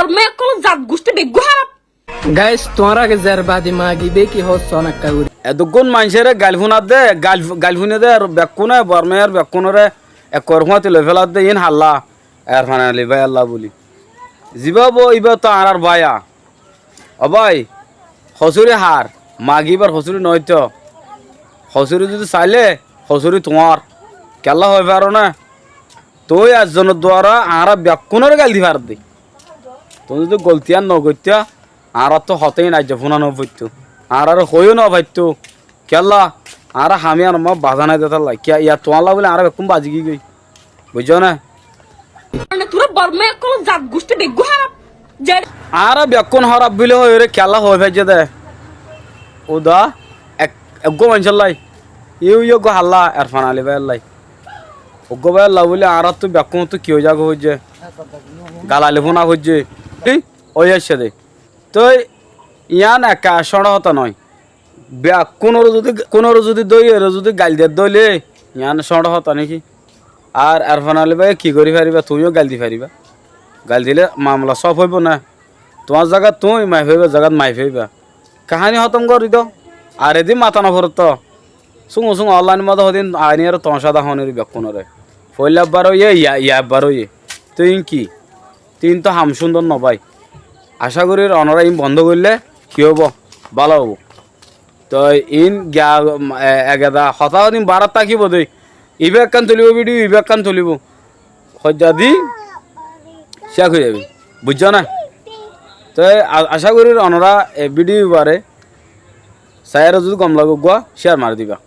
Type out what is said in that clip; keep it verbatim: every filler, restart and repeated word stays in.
Bormai ókkol zat gucthí beggún háraf. Guys, tuáñra ke zer badi magi beki hoó sonakka gori. Edokkún maincóre gail fúnadde, gail, gail fúnadde ar bekkúne, Bormaiyar bekkúnore ekkore fúañti loi féladde, iín halla, Erfan Ali bái Allah buli. Zibá bo, ibá to añárar báiya. Ó bái, hosúri har, magi ibár hosúri noóito. Hosúri zudi sailé, hosúri tuáñr. Kiyólla hoói faró né? Tuñí ezzonor duara añára bekkúnore gail di faredde. Tuñí zudi golti yían nogoittá, añáráttu hotá iín aijja fúna nofoittó. Añáráre hoóiyo nofaittó. Kiyólla, añára ham yíanor mazé bazá nái dé tálla. Kiyá, yá tuáñlla bóli añára bekkún bazi giyói. Buijjó né? Mane, tuáñra Bormai ókkol zat gucthí beggún háraf. Añára bekkún háraf buli hoiyóre kiyólla hoói faijjé dé. Uda, ek, eggúa maincólla. Iín uggúa halla, Erfan Ali báiyalla. Uggúa báiyalla buli añáráttu bekkúnottu ki ói zagói foijjé. Galali fúna foijjé. Thík ói aiccé dé. Toi yián ekka cóñço hotá noó. Bekkúnore zudi, kúnore zudi dóiyore zudi gail diyé dóile, yián cóñço hotá néki? Ar Erfan Ali báiye ki gorí faribá, tuñíyo gail di faribá. Gail dilé mamela sóf óibo né? Tuáñr zagat tuñí, maif óibar zagat maif óiba. Kaháni hótom gorí do. Ar edin mata noforotto. Súñgo súñgo onlainor mazé hodin ainiyóre tomacá dahánir bekkúnore. Foóila ebbar óiye, ya, ya ebbar óiye. Toi iín ki? Toi iín to ham cúndor no bái. Acá gorír onorá iín bondó goillé ki óibo? Bála óibo. Toi iín giya, e, egeda hotá hodin barát tákibo dé. Ibá ekkán tulibó bídiyo, ibá ekkán tulibó. Hoijja di cék ói zaibói. Buijjó né? Toi a-, acá gorír onorá e bídiyo ibáre saiyóre zudi gom lage uggúa céar mari diba.